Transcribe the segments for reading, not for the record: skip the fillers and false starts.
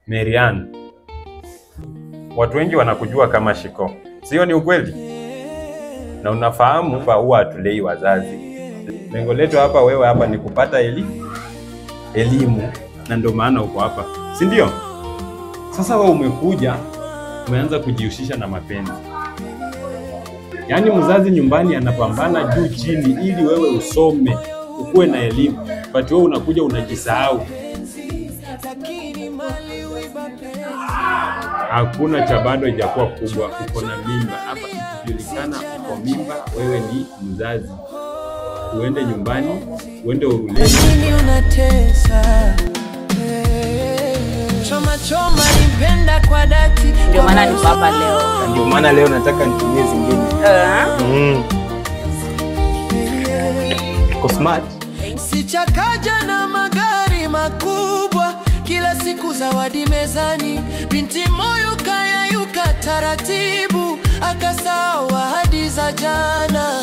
Maryann, watu wengi wanakujua kama Shiko, sio? Ni ukweli? Na unafahamu huwa hatulei wazazi. Lengo letu hapa, wewe hapa ni kupata elimu, na ndio maana uko hapa, si ndio? Sasa wewe umekuja umeanza kujihusisha na mapenzi. Yaani mzazi nyumbani anapambana juu chini ili wewe usome, ukuwe na elimu, but wewe unakuja unajisahau. Hakuna cha bado haijakuwa kubwa, uko na mimba hapa. Ikijulikana uko mimba, wewe ni mzazi, uende nyumbani, uende ulee. Choma nipenda kwa dhati. Ndio maana niko hapa leo. Ndio maana leo nataka nitumie zingine. Uko smart. Sichakaja na magari makubwa, kila siku zawadi mezani. Binti moyo kayayuka taratibu, akasahau ahadi za jana.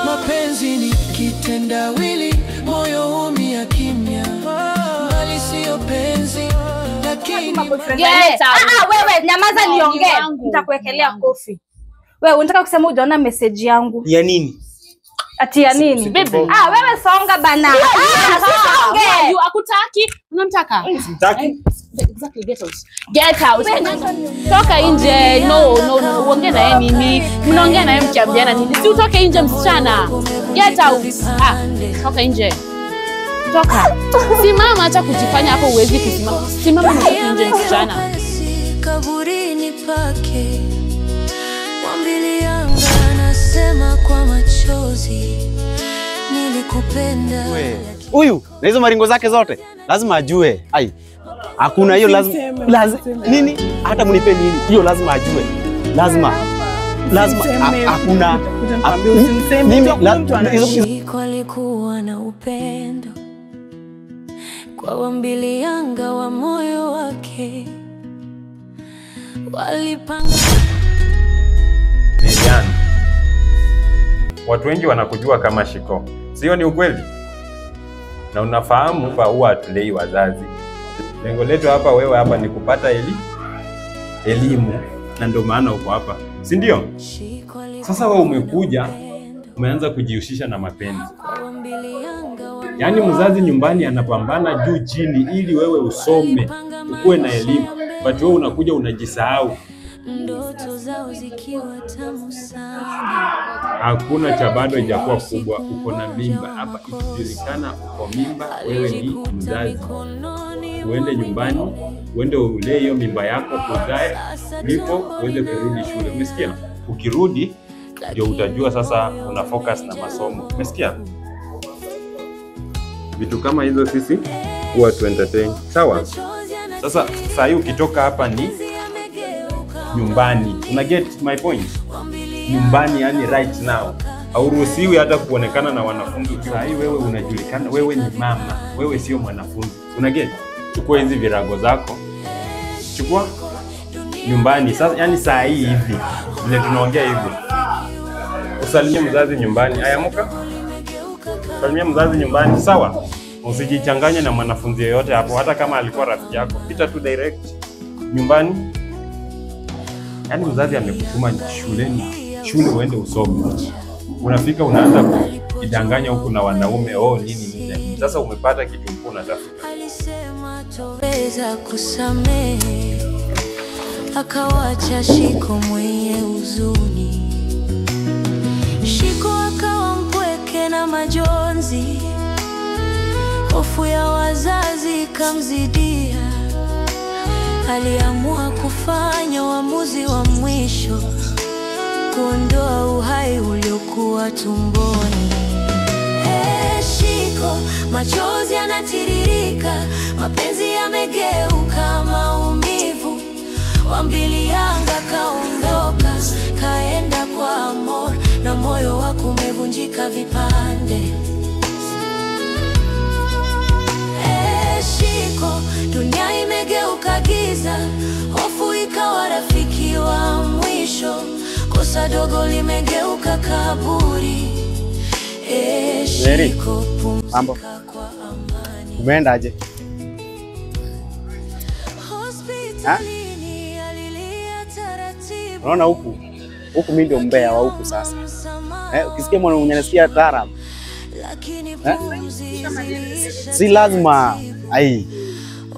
Mapenzi ni kitendawili, moyo umia kimya. Mali sio penzi, lakini wewe nyamaza niongee. Nitakuwekelea kofi. Wewe unataka kusema ujaona message yangu? Ya nini? Ati ya nini? Ah, wewe songa bana. Songe. You akutaki? Unamtaka? Simtaki. Exactly, get out. Get out. Toka nje. No, no, no. Uongee na yeye nini? Mnaongea na yeye mkiambiana nini? Si utoke nje msichana. Get out. Ah, toka nje. Toka. Simama, acha kujifanya hapo uwezi kusimama. Simama na utoke nje msichana. Kaburini pake Wambilianga anasema kwa machozi, nilikupenda. Huyu na hizo maringo zake zote lazima ajue. Ai, hakuna hiyo lazima nini, hata mnipe nini, hiyo lazima ajue. Lazima hakuna mimi. Alikuwa na upendo kwa Wambilianga wa moyo wake, walipanga. Maryann, watu wengi wanakujua kama Shiko, sio? Ni ukweli? Na unafahamu huwa hatulei wazazi. Lengo letu hapa, wewe hapa ni kupata elimu, na ndio maana uko hapa, si ndio? Sasa wewe umekuja umeanza kujihusisha na mapenzi. Yaani mzazi nyumbani anapambana juu chini ili wewe usome, ukuwe na elimu, but wewe unakuja unajisahau. Ndoto zao zikiwa tamu sana. Hakuna cha bado haijakuwa kubwa, uko na mimba hapa. Ikijulikana uko mimba, wewe ni mzazi, uende nyumbani, uende ulee hiyo mimba yako, uzae, ndipo uweze kurudi shule. Umesikia? Ukirudi ndio utajua sasa una focus na masomo. Umesikia? Vitu kama hizo sisi huwa tu entertain. Sawa? Sasa saa hii ukitoka hapa ni nyumbani. Una get my point? Nyumbani, yani right now. Hauruhusiwi hata kuonekana na wanafunzi. Saa hii wewe unajulikana, wewe ni mama, wewe sio mwanafunzi. Una get? Chukua hizi virago zako. Chukua nyumbani. Sasa yani saa hii hivi vile tunaongea hivi, usalimie mzazi nyumbani. Ayamuka. Salimia mzazi nyumbani, sawa? Usijichanganye na mwanafunzi yeyote hapo, hata kama alikuwa rafiki yako. Pita tu direct nyumbani. Yaani mzazi amekutuma shuleni, shule uende usome. Unafika unaanza kujidanganya huku na wanaume, oh nini nini. Sasa umepata kitu ulikuwa unatafuta. Alisema toweza kusamehe, akawacha Shiko mwenye huzuni. Shiko akawa mpweke na majonzi, hofu ya wazazi ikamzidia. Aliamua kufanya uamuzi wa mwisho, kuondoa uhai uliokuwa tumboni. Hey, Shiko, machozi yanatiririka, mapenzi yamegeuka maumivu. Wambilianga kaondoka, kaenda kwa Amor, na moyo wako umevunjika vipande. Hey, Shiko, dunia imegeuka giza, hofu ikawa rafiki wa mwisho. Kosa dogo limegeuka kaburi. Mary, mambo. Umeenda aje? Ha? Unaona huku? Huku mimi ndio mbea wa huku sasa. Ukisikia mwana unyanisikia taarab. Si lazima. Ai.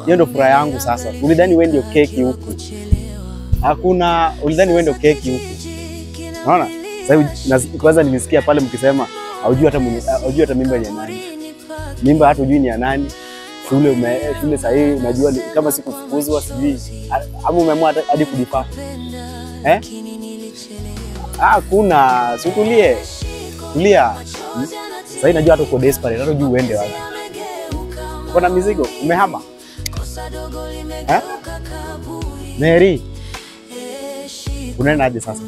Hiyo ndio furaha yangu sasa. Ulidhani wewe ndio keki huku. Hakuna, ulidhani wewe ndio keki huku. Unaona? Sasa kwanza nimesikia pale mkisema haujui hata mimba ni ya nani. Mimba hata hujui ni ya nani. Shule sasa hivi unajua kama sikufukuzwa sijui ama umeamua hadi kujipa. Ah, kuna, sutulie. Tulia. Sasa najua hata uko desperate, hata hujui uende wapi. Uko na mizigo, umehama. Mary. Unaenda aje sasa?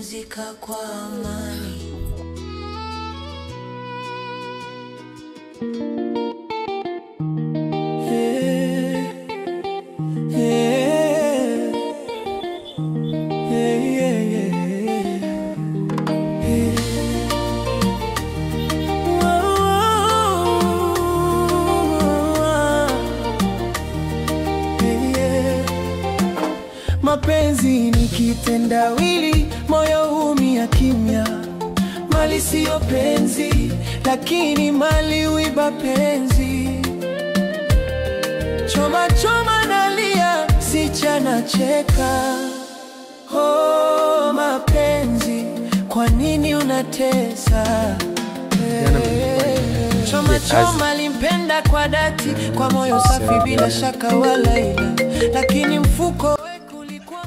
Mapenzi ni kitendawili, moyo humia kimya. Mali siyo penzi, lakini mali huiba penzi. Choma choma nalia, sichana cheka. Oh mapenzi, kwa nini unatesa? Choma choma limpenda kwa dhati, kwa moyo safi bila shaka wala ila, lakini mfuko.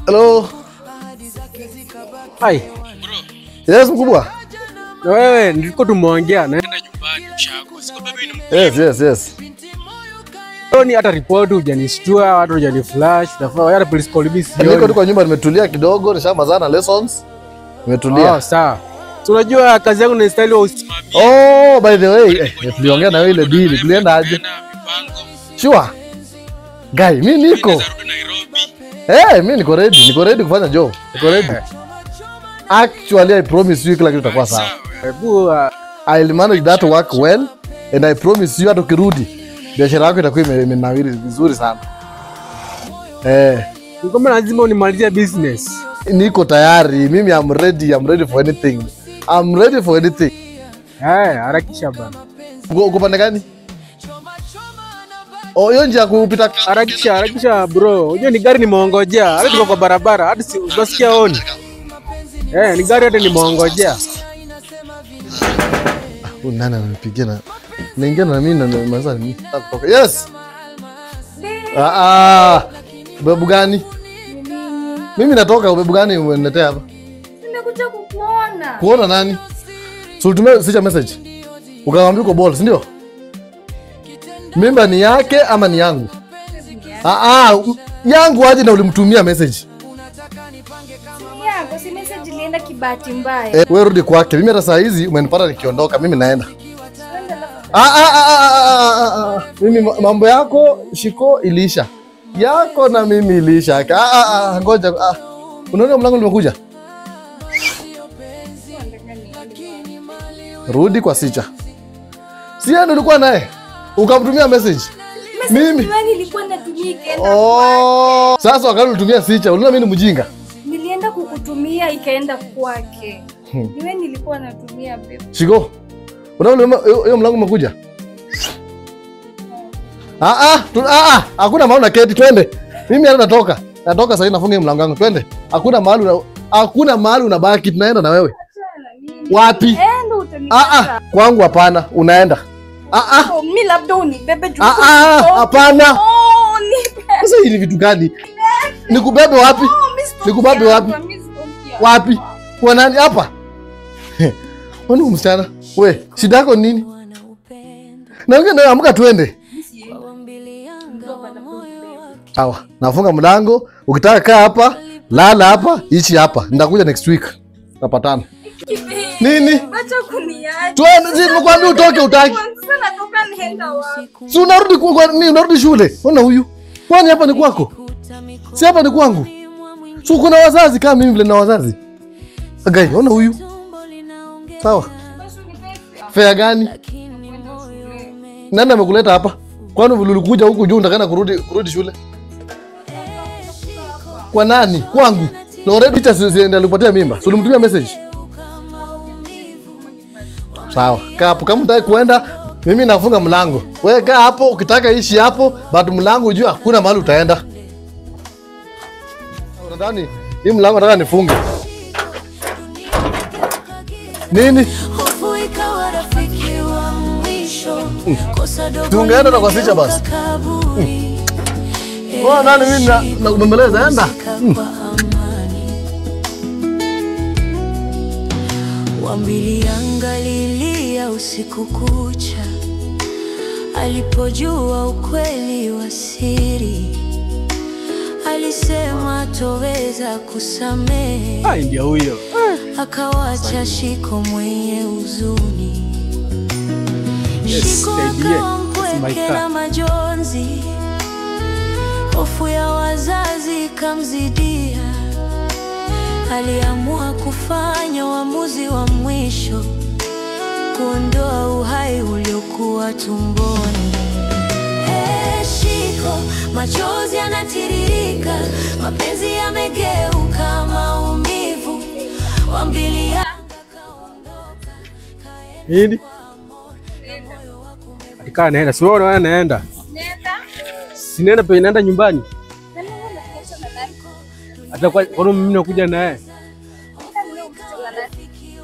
Hello. Hi. Yes, mkubwa. Na wewe nilikuwa tumeongea naenda nyumbani mshako. Siko baby ni mkubwa. Yes, yes, yes. Leo ni hata report hujanishtua, hata hujaniflash, nafaa hata police call mimi sioni. Niko tu kwa nyumba nimetulia kidogo, nishamazana lessons. Nimetulia. Oh, sawa. So unajua kazi yangu ni style wa usimamizi. Oh, by the way, tuliongea na wewe ile deal, tulienda aje? Sure. Guy, mimi niko. Mimi niko ready kufanya job. Niko ready. Actually, I promise you kila kitu kitakuwa sawa. I'll manage that work well and I promise you hata ukirudi biashara yako itakuwa imenawiri vizuri sana. Kama lazima unimalizie business. Niko tayari. Mimi I'm ready for anything. I'm ready for anything. Harakisha bana. Uko pande gani? Oh, hiyo njia kupita. Harakisha bro. Unajua ni gari nimeongojea. Hata tuko kwa barabara, hata si unasikia honi. Ni gari hata nimeongojea. Huyu nani ananipigia na naingia na mimi na mwanza mimi. Yes. Bebu gani? Mimi natoka, bebu gani umeniletea hapa? Nimekuja kukuona. Kuona nani? So ulitumia sicha message. Ukamwambia uko ball, si ndio? Mimba ni yake ama ni yangu? Yangu aje na ulimtumia message. Yako si message ilienda kibahati mbaya. Wewe rudi kwake. Mimi hata saa hizi umenipata nikiondoka, mimi naenda. Mimi mambo yako shiko iliisha. Yako na mimi iliisha. Ngoja. Unaona mlango nimekuja? Rudi kwa sicha. Si yeye ulikuwa naye? Ukamtumia message. Mimi nilikuwa natumia ikaenda. Oh, sasa wakati ulitumia sicha, unaona mimi ni mjinga? Nilienda kukutumia ikaenda kwake. Niwe nilikuwa natumia babe. Shiko. Unaona hiyo mlango umekuja? Hakuna mahali na keti, twende. Mimi hata natoka. Natoka sasa nafunga hiyo mlango wangu, twende. Hakuna mahali unabaki, tunaenda na wewe. Wapi? Kwangu hapana, unaenda. Mimi labda unibebe juu. Hapana. Oh, nipe. Sasa hii ni vitu gani? Nikubebe wapi? Nikubebe wapi? Wapi? Kwa nani hapa? Wewe msichana, we, shida yako ni nini? Na wewe ndio amka tuende. Sawa, nafunga mlango, ukitaka kaa hapa, lala hapa, ichi hapa. Nitakuja next week. Tutapatana. Nini? Acha kuniacha. Twende, si nimekwambia utoke utaki. Sasa natoka nienda wapi? Si unarudi kwa nini? Unarudi shule. Ona huyu. Kwani hapa ni kwako? Si hapa ni kwangu. Si kuna wazazi kama mimi vile na wazazi. Gai, ona huyu. Sawa. Fare gani? Nani amekuleta hapa? Kwani ulikuja huku juu unataka kurudi shule? Kwa nani? Kwangu. Na already teacher si alipatia mimba. Si ulimtumia message? Sawa. Kaa hapo kama unataka kuenda, mimi nafunga mlango. Wewe kaa hapo ukitaka ishi hapo, but mlango ujue hakuna mahali utaenda. Unadhani hii mlango nataka nifunge? Nini? Tungeenda na kwa ficha basi. Kwa nani mimi nakubembeleza enda? Wambili angalilia usiku kucha alipojua ukweli wa siri, alisema toweza kusamehe. Ai ndio huyo. Akawacha Shiko mwenye huzuni. Yes, Shiko akawa mpweke na majonzi, hofu ya wazazi kamzidia. Aliamua kufanya uamuzi wa mwisho, kuondoa uhai uliokuwa tumboni. Hey, Shiko, machozi yanatiririka, mapenzi yamegeuka maumivu. Wambili nini? Atika naenda, si wewe unaenda? Nenda. Sinaenda pe naenda nyumbani. Hata kwa nini mimi nakuja naye?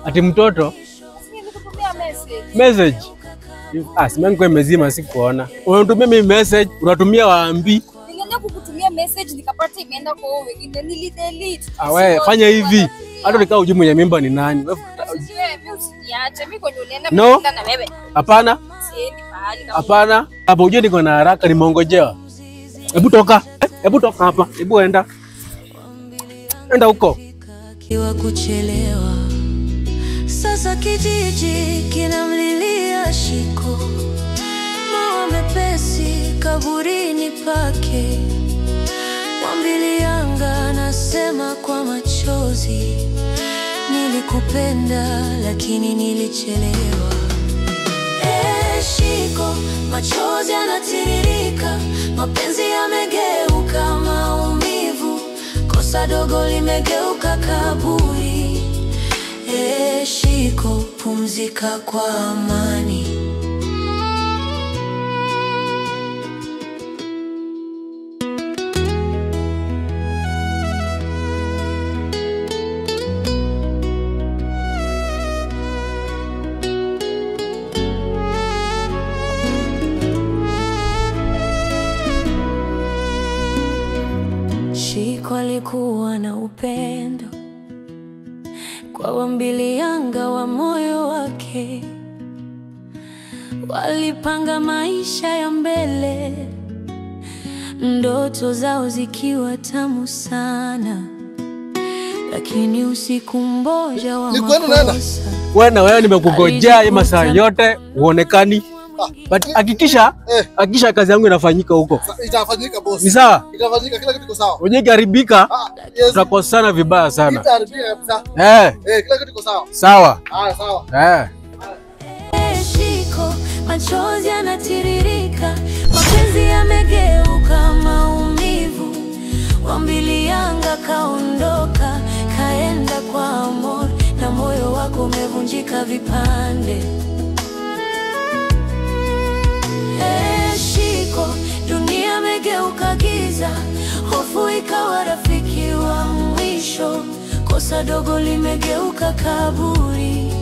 Ati mtoto? Message. Ah, simu yangu imezima sikuona. Unatumia mimi message, unatumia waambi. Nilienda kukutumia message nikapata imeenda kwa wewe wengine, nilidelete. Ah wewe fanya hivi. Hata nikaa ujue mwenye mimba ni nani. Wewe mimi usiniache, mimi kwenye unaenda no. Na wewe. Hapana. Siendi mahali. Hapana. Hapo ujue niko na haraka nimeongojewa. Hebu toka. Hebu toka hapa. Hebu enda. Enda huko. Kiwa kuchelewa. Sasa kijiji kinamlilia Shiko, mawe mepesi kaburini pake. Wambili anga nasema kwa machozi, nilikupenda lakini nilichelewa. Eh, Shiko, machozi yanatiririka, mapenzi yamegeuka maumivu, kosa dogo limegeuka kaburi. Eh, Shiko, pumzika kwa amani. Shiko alikuwa na upendo kwa Wambili anga wa moyo wake, walipanga maisha ya mbele, ndoto zao zikiwa tamu sana. Lakini usiku mmoja wa makosa, wewe na wewe nimekungojea masaa yote uonekani. But hakikisha hakikisha kazi yangu inafanyika huko. Itafanyika boss. Ni sawa? Itafanyika, kila kitu kiko sawa. Wenyewe ikiharibika yes. Tutakosana vibaya sana. Itaharibika kabisa. Kila kitu kiko sawa. Sawa. Ah, sawa. Shiko, machozi yanatiririka, mapenzi yamegeuka maumivu. Wambili anga kaondoka, kaenda kwa amor, na moyo wako umevunjika vipande. Shiko, dunia imegeuka giza, hofu ikawa rafiki wa mwisho, kosa dogo limegeuka kaburi.